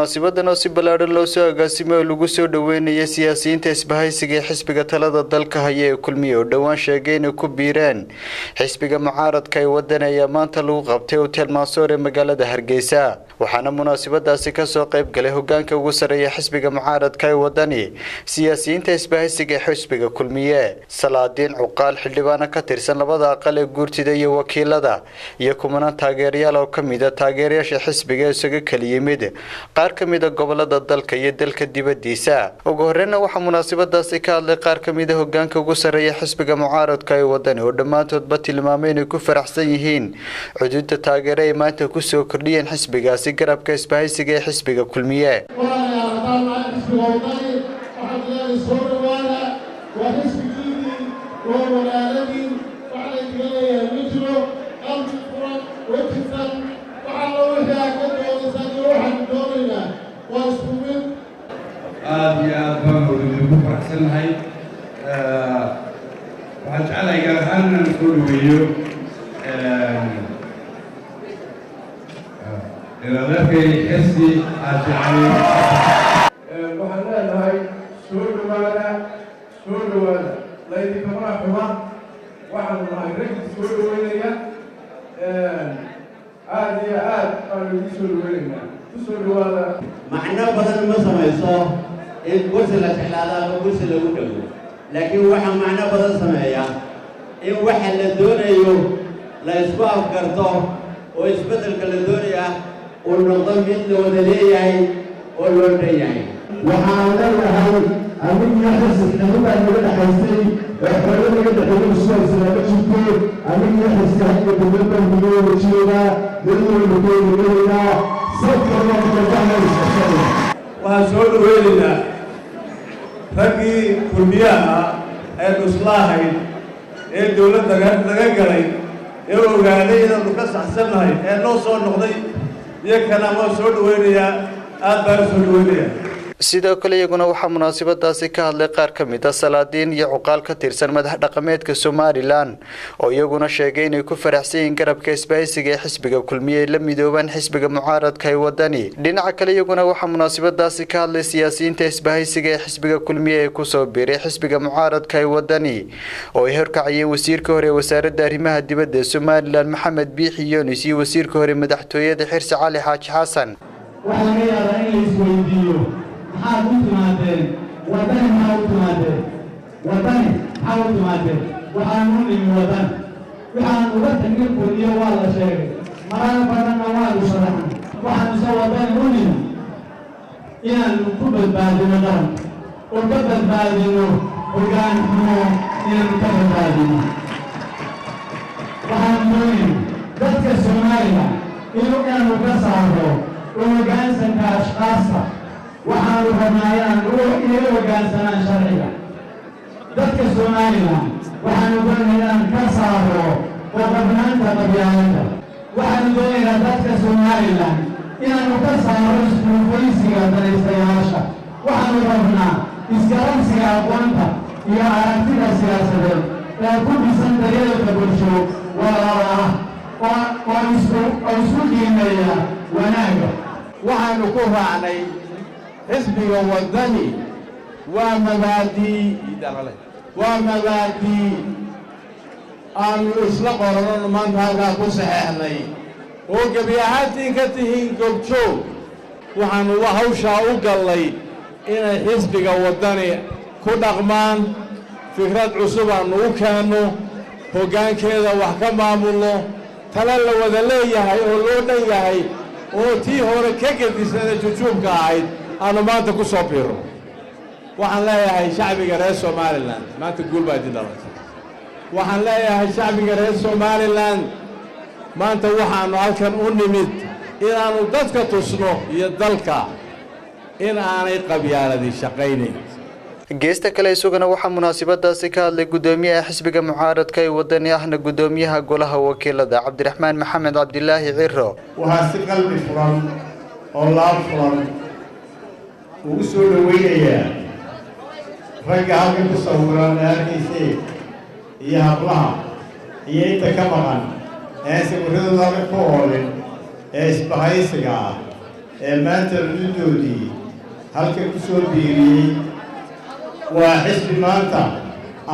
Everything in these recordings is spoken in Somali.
Munaasabadan oo si ballaadhan loo soo agaasimay oo lagu soo dhaweynayay siyaasiyiinta isbahaysiga ee xisbiga talada dalka haya ee Kulmiye oo dhowaan sheegay inay ku biireen xisbiga mucaaradka ee Wadani ayaa maanta lagu qabtay Hotel Mansour ee magaalada Hargeysa. Waxaana munaasabadaasi kasoo qayb galay hogaanka ugu sarreeya xisbiga mucaaradka ee Wadani, siyaasiyiinta isbahaysiga ee xisbiga Kulmiye, salaadiin, cuqaal, xildhibaano ka tirsan labada aqal ee guurtida iyo wakiilada, iyo kumanaan taageerayaal oo ka mid ah taageerayaasha xisbiga isaga kala yimid qaar ka mid ah gobolada dalka iyo dalka dibadiisa. Ugu horreynna waxaa munaasabadaasi ka hadlay qaar ka mid ah hogaanka ugu sarreeya xisbiga mucaaradka ee Wadani oo dhammaantoodba tilmaamay inay ku faraxsan yihiin cududa taageere ay maanta kusoo kordhiyeen xisbigaasi garabka isbahaysiga ee xisbiga Kulmiye. Walaalayaal, haddaan nahay xisbiga Wadani, waxaan leeyahay soo dhawaada. Waa xisbigiinii, waa walaaladiin. Wax laydiga leeyahay ma jiro. Qalbi furan, wejisan, wax alla wixii aad ka doonaysaan iyo waxaanu doonaynaa waa isku mid. Aada iyo aad baan idinku faraxsannahay. Waxaan jeclahay gaar ahaan inaan soo dhaweeyo adeerkay Xirsi Xaaji Cali. Waxaan leenahay soo dhawaada, soo dhawaada, laydinkamana xuma. Waxaanu nahay raggi soo dhaweynaya. Aada iyo aad baanu idiin soo dhaweynaynaa, ku soo dhawaada. Macno badan ma samayso in kursi la jeclaado ama kursi lagu dhego, laakiin waxaa macno badan sameeya in waxa la doonayo la isku afgarto oo isbeddelka la doonaya uu noqdo mid la wada leeyahay oo loo dhan yahay. Waxaan leeyahay anigiyo Xirsi xidhiidh naga dhexaysay ee xoolo naga dhexeeyay isku haysanaa ma jirto. Anigiyo Xirsi xagga dambe baan naga wada jeedaa, meel walba ka wada gelaynaa, sabka waan kala isqabsanaya. Waxaan soo dhaweynaynaa raggii Kulmiyaha ee dhuslaahayd ee dowladda laga galay ee ogaaday inaanu ka saxsannahay ee noo soo noqday. Iyo kana waan soo dhaweynayaa, aad baan u soo dhaweynayaa. Sidoo kale iyaguna waxaa munaasabadaasi ka hadlay qaar ka mid ah salaadiin iyo cuqaal ka tirsan madax dhaqameedka Somaliland oo iyaguna sheegay inay ku faraxsan yihiin garabka isbahaysiga ee xisbiga Kulmiye ay la midoobaan xisbiga mucaaradka ee Wadani. Dhinaca kale iyaguna waxaa munaasabadaasi ka hadlay siyaasiyiinta isbahaysiga ee xisbiga Kulmiye ee kusoo biiray xisbiga mucaaradka ee Wadani oo ay horkacayeen wasiirka hore ee wasaaradda arrimaha dibadda ee Somaliland Maxamed Biixi Yunis iyo wasiirka hore madaxtooyada Xirsi Cali Xaaji Xasan. Waxaa laga yaabaa in la isweydiiyo: maxaad u timaadeen Waddani? Maxaa u timaadeen Waddani? Maxaa u timaadeen? Waxaanu u nimi Waddani, waxaanu uga tagnay Kulmiye waa la sheegay, marar badanna waanu sharaxnay. Waxaanu se Waddani u nimi inaanu ku badbaadino qaranka oo ka badbaadino hoggaan xumo, inaanu ka badbaadino. Waxaanu doonayna dadka Soomaaliya inaanu ka saarno oo hoggaansanka ashkaasta. Waxaanu rabnaa inaanu inay u hoggaansanaan sharciga. Dadka Somaliland waxaanu doonaynaa inaan ka saarno qoqobnaanta qabyaaladda. Waxaanu doonaynaa dadka Somaliland inaanu ka saarno isxulufaysiga danaystayaasha. Waxaanu rabnaa isgaransiga aqoonta iyo aragtida siyaasadeed ee ku dhisan daryeelka bulsho walaala ah oo isku qiimeeya wanaagga. Waxaannu ku raacnay xisbiga Waddani waa mabaadii, waa mabaadii aannu isla qoranonu maanta halkaa ku saxeexnay oo gebi ahaantiin ka tihiin goobjoog. Waxaannu hawshaa u gallay inay xisbiga Waddani ku dhaqmaan fikrad cusub aannu u keenno, hoggaankeeda wax ka maamulno, tala la wada leeyahay oo loo dhan yahay oo tii hore ka gedisana jujuubka ahayd aanu maanta ku soo biirno. Waxaan leeyahay shacbiga reer Somaliland, maanta guul baa idin dhalatay. Waxaan leeyahay shacbiga reer Somaliland, maanta waxaannu halkan u nimid inaannu dadka tusno iyo dalka in aanay qabyaaladi shaqaynayn. Geesta kale isaguna waxaa munaasabadaasi ka hadlay gudoomiyaha xisbiga mucaaradka ee Wadani ahna gudoomiyaha golaha wakiilada Cabdiraxmaan Maxamed Cabdilaahi Ciro. Waxaa si qalbi furan oo laab furan ugu soo dhoweynayaa ragga halkan ku sawiran ee arkaysee iyo hablaha iyo inta ka maqan ee aan sawiradooda halkan ku oolin ee isbahaysiga ah. Ee maanta cududoodii halka ku soo biiriyey waa xisbi maanta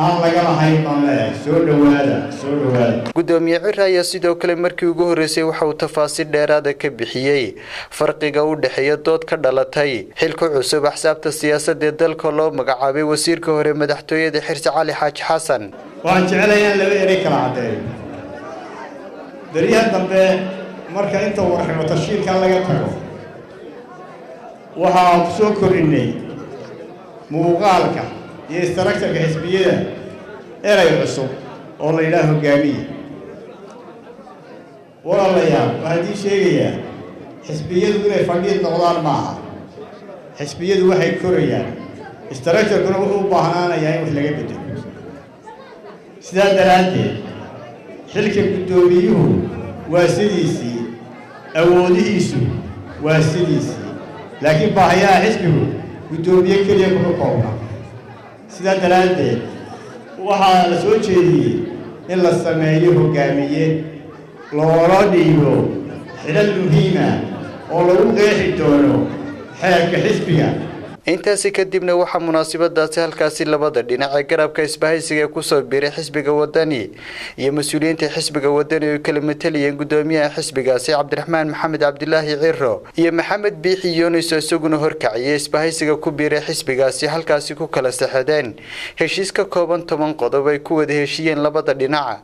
aan laga lahayn baan leeyahay. Soo dhowaada, soo dhowaada. Gudoomiye Ciro ayaa sidoo kale markii ugu horreysay waxa uu tafaasiil dheeraada ka bixiyey farqiga u dhexeeya dood ka dhalatay xilka cusub axsaabta siyaasadda ee dalka loo magacaabay wasiirka hore madaxtooyada Xirsi Cali Xaaji Xasan. Waxaan jecelahay in laba erey kala caddeeyo. Daryaha dambe marka inta warximo tashiilka laga tago, waxaa ku soo kordhinay muuqaalka iyo structure-ka xisbiyada erey cusub oo la yidhaha hogaamiye. Walaalayaal, waxaan idiin sheegayaa, xisbiyadu inay fadhiid noqdaan maaha. Xisbiyadu waxay korayaan, structure-kuna wuxuu u baahnaanayaa in wax laga bedelo. Sidaa daraaddeed, xilka guddoomiyuhu waa sidiisii, awoodihiisu waa sidiisii, laakiin baahayaha xisbigu guddoomiye keliya kuma koobna. Sidaa daraaddeed, waxaa la soo jeediyey in la sameeyo hoggaamiye loola dhiibo xilal muhiima oo lagu qeexi doono xeerka xisbiga. Intaasi kadibna waxaa munaasabadaasi halkaasi labada dhinac ee garabka isbahaysiga ee kusoo biiray xisbiga Wadani iyo mas-uuliyiinta xisbiga Wadani ay kala matalayeen gudoomiyaha xisbigaasi Cabdiraxmaan Maxamed Cabdilaahi Ciro iyo Maxamed Biixi Yunis oo isaguna horkaciyay isbahaysiga ku biiray xisbigaasi halkaasi ku kala saxadeen heshiis ka kooban 10 qodob ay ku wada heshiiyeen labada dhinac.